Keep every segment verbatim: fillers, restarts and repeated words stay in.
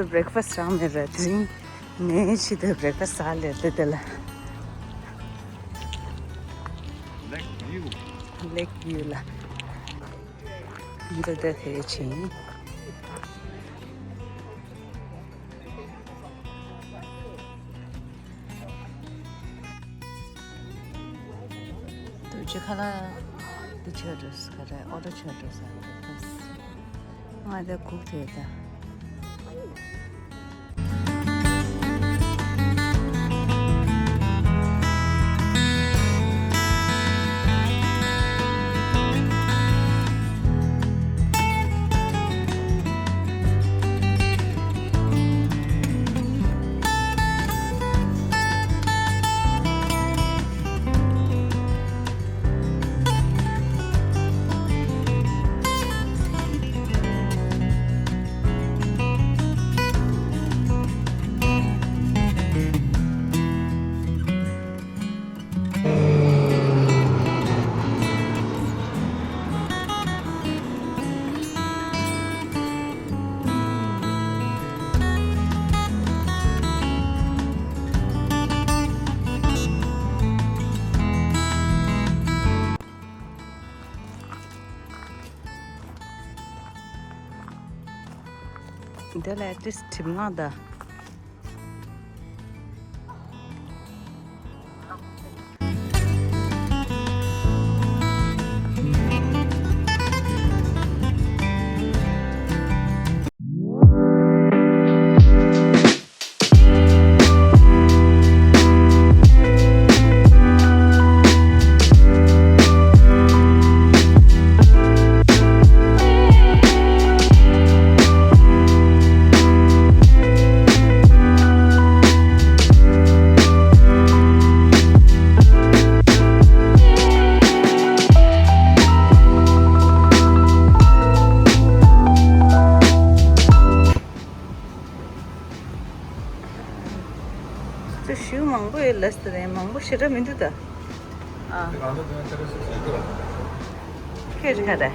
breakfast རག་མེད་ར་དེ་རིང་ངས་ཕྱི་དེ་breakfast ཟ་ལེ་དེ་དེ་ལ། Lake view. Lake view ལ། འདི་དེ་དེ་ཕྱིན། དུ་ཅི་ཁ་ལ་དུ་ཆོས་འགྲོ་ས་ག་རེ་ཨོ་ཏོ་ཆོས་འགྲོ་ས་ག་རེ་ང་དེ་གུག་དེ་ད། འདི་ལ་at least གྲིབ་ངག་ད། ཚོ་ཞུ་མང་པོ་ཡོད་ལ་སྟེ་རེད་མང་པོ་ཞེ་དྲག་མི་འདུག་ད། ཨ། ཁྱོད་རིག་ག་རེད།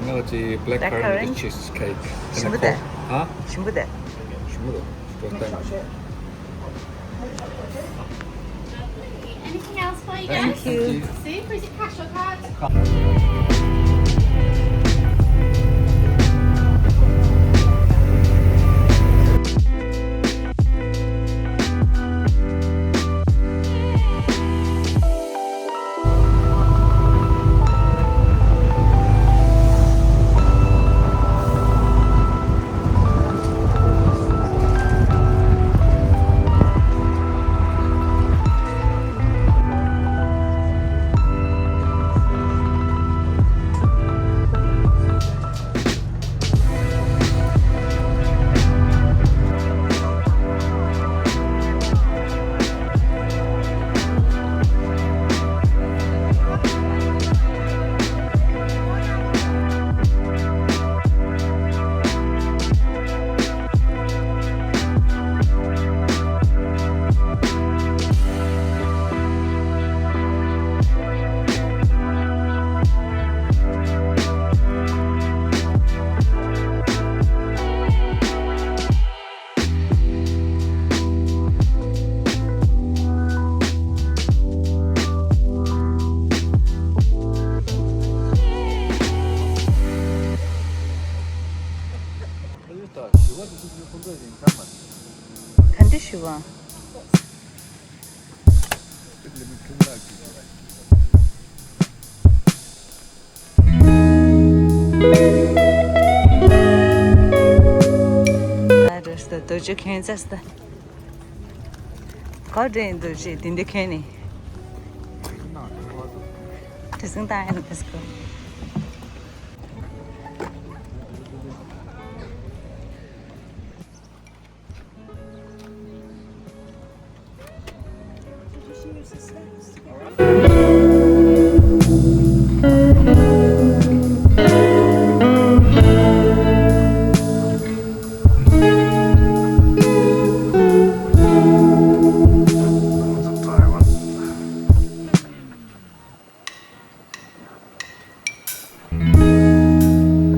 ང་ཅི་black black currant currant cheese cake ཞིམ་པོ་དེ། ཧ། ཞིམ་པོ་དེ། ཞིམ་པོ་དེ། First time. Anything else for you guys? Thank you. See, is it cash or card? ག་འདྲ་ཞུ་བ། ད་རེས་ད་རྡོ་རྗེ་གན་ཚ་སྟ། ག་འདྲ་ཡིན་འདུག་ཅེས་དེ་འདྲ་གན་ནི། དྲི་བཟང་བཏང་ཡ་ན་ད་སྐོར།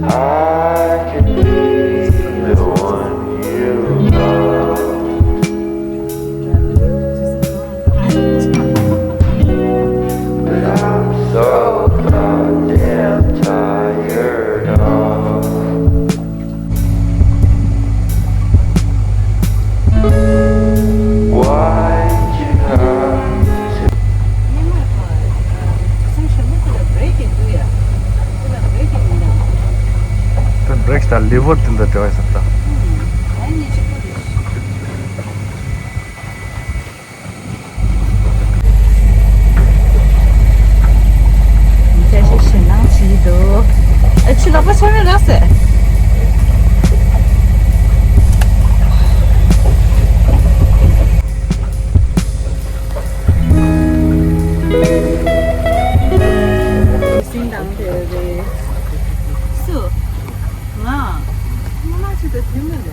I can be the one ད་ལི་ཝར་དེ་འདྲ་འདྲ་བ་ཟེར་ད། ཨ་ཆུ་ལག་པ་ཆོ་མེད་རག་ཟེར། སིང་དང་དེ་རེད། སུ། ང་། ང་མ་ཆུ་དེ་དུས་མེད་ལ།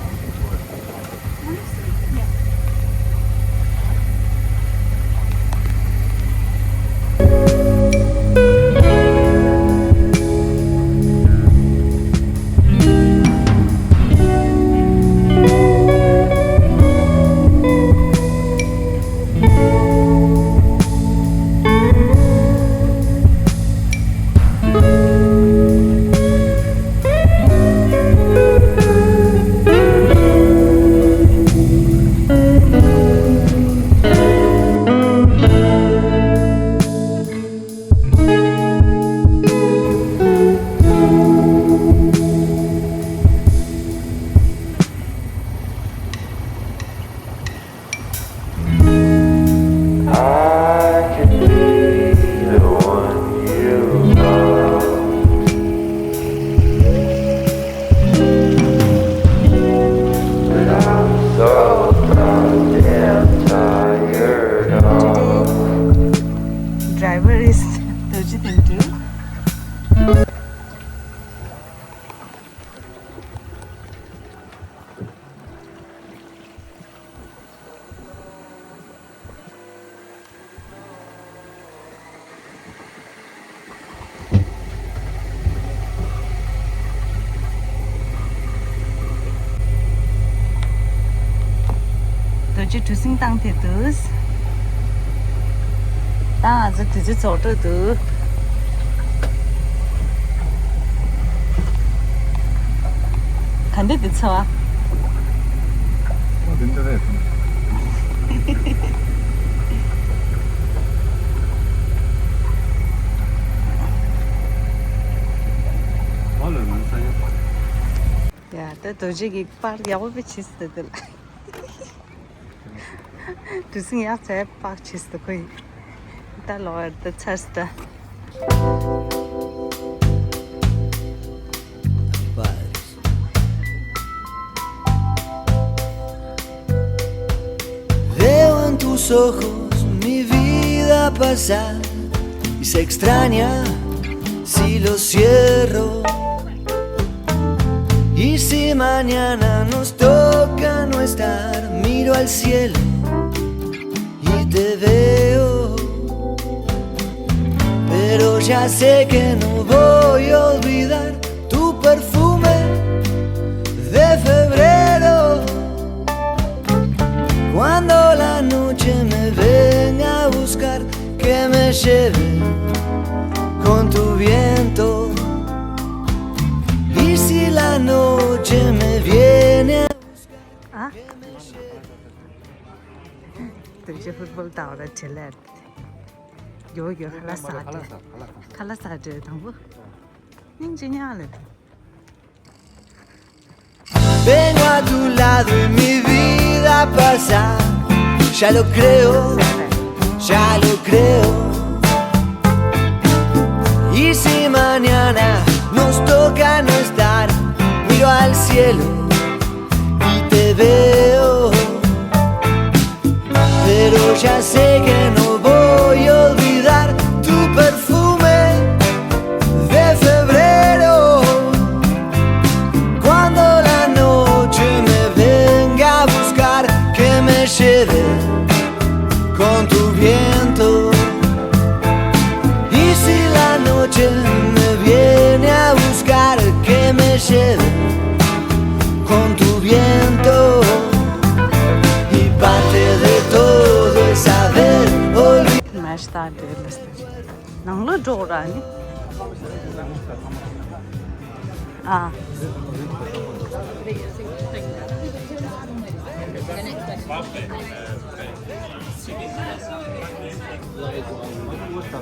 I can be the one you love, but I'm so goddamn tired of. Driver is Doji Tentu. རྡོ་རྗེ་གྲུ་གཟིངས་བཏང་ཐེབས་འདུག་ད་ང་ཚོ་དུས་ཚོད་རྫོགས་འགྲོ་འདུག་ག་འདྲ་འདུག་ཚོར་བ། ཨོ་དེ་འདྲ་རེད། ཨོ་ལ་ནང་ས་ཡོད་པ། ཡ་ད་རྡོ་རྗེ་གི་པར་ཡག་པོ་བྱས་སོང་ད་དེ་ལ། གྲུ་གཟིངས་ཡག་ཚད་པར་བྱས་སོང་ཁོ་ཡིས། ད་ལོག་ཡར་ད་ཚར་སོང་ད། Veo en tus ojos mi vida pasar y se extraña si los cierro. Y si mañana nos toca no estar, miro al cielo y te veo. Pero ya sé que no voy a olvidar tu perfume de febrero. Cuando la noche me venga a buscar, que me lleve con tu viento. Y si la noche me viene a buscar, ཨ། དེ་ཚོ་ཕུཊ་བོལ་ལྟ་བ་ལ་བྲེལ་ལད། ཡོ་ཡོ་ཁ་ལག་ཟ་དེ། ཁ་ལག་ཟ་དེ་དང་པོ། སྙིང་རྗེ་ཉག་ལེ། Vengo a tu lado y mi vida pasa, ya lo creo, ya lo creo. Y si mañana nos toca no estar, miro al cielo y te veo. Pero ya sé que no voy a olvidar tu perfume de febrero. Cuando la noche me venga a buscar, que me lleve con tu viento. Y si la noche me viene a buscar, que me lleve con tu viento. Y parte de todo es saber olvidar. མ་ཤི་ཏ་འདྲེ་ལ་སྟེ། ནང་ལོགས་འགྲོ་ར་ནི། ཨ། ཨ།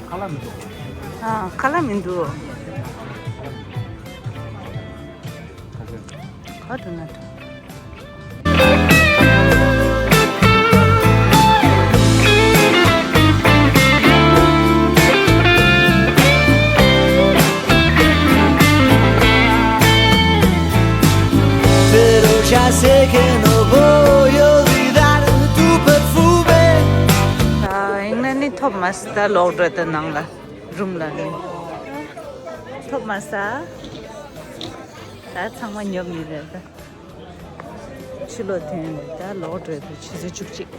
ཁ་ལག་མི་འདུག་ཁ་ལག་མི་འདུག་ཨ་འགྲོ་ན་འགྲོ། Pero ya sé que no voy a olvidar tu perfume. ཨ་ཡིན་ན་ནི་ཐོབ་མ་སི་ད་ལོག་འགྲོ་ད་ནང་ལ་རུམ་ལ་ནི་ཐོབ་མ་སི། ད་ཚང་མ་ཉོབ་ནི་རེད་ད། ཕྱི་ལོགས་ཐོན་ནས་ད་ལོག་འགྲོ་དུས་ཆུ་ཚོད་བཅུ་གཅིག་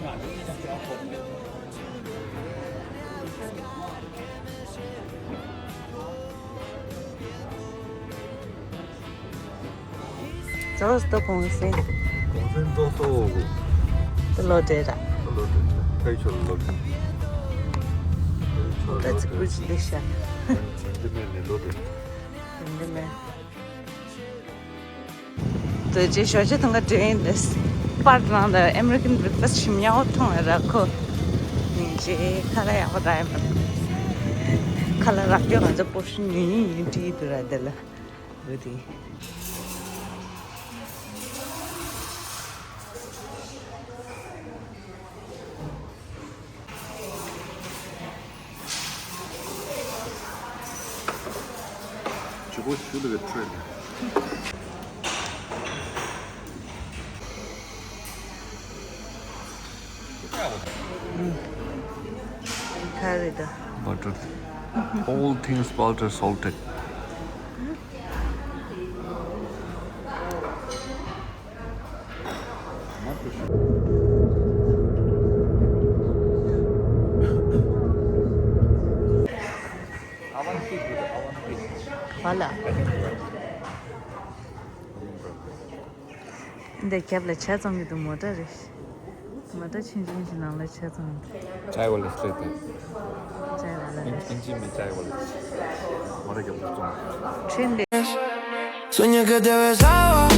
ཙོགས་ཏོ་གོང་སེ། གོང་སེ་ཏོ་ཏོ། ཏོ་ལོ་ཏེ་ར། ཏོ་ལོ་ཏེ། ཕའི་ཆོ་ལོ་ཏེ། ད་ཚིག་པུ་ཅི་ལེ་ཤ། འདི་མེ་ནེ་ལོ་ཏེ། འདི་མེ། དེ་རྗེས་ཞོགས་ཇ་ཐང་ག་འདྲེན་ཡིན་དེ། པར་ནང་དུ་American breakfast ཞིམ་ཉག་ཐོང་ར་ཁོ། ཉིན་རྗེས་ཁ་ལག་ཡག་པོ་རག་ཡིན་པ། ཁ་ལག་རག་རྒྱུ་ང་ཚོ་པོར་ཤིན་ཉུང་ཉུང་ཡིན་བྲིས་འདུག་ར་དེ་ལ། འོ་དེ། ཇོ་བོ་ཞུ་ལ་བའི་ཁྲོད་ནས། ཁ་རེད་ད། Butter. All things butter salted. Voilà. འདི་རྒྱབ་ལ་ཇ་བཙོང་གི་འདུག་མོ་ཊ་རེད། མོ་ཊ་ཆུང་ཆུང་ཞིག་ནང་ལ་ཇ་བཙོང་གི་འདུག Chai walas རེད་དེ། Chai walas། ཨིན་ཨིན་ཇི་མི་chai walas། མོ་ཊ་རྒྱབ་ལ་བཙོང་། ཁྲིན་ལེ། Soñé que te besaba,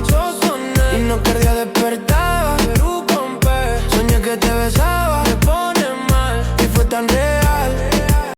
y no quería despertar, pero compré. Soñé que te besaba.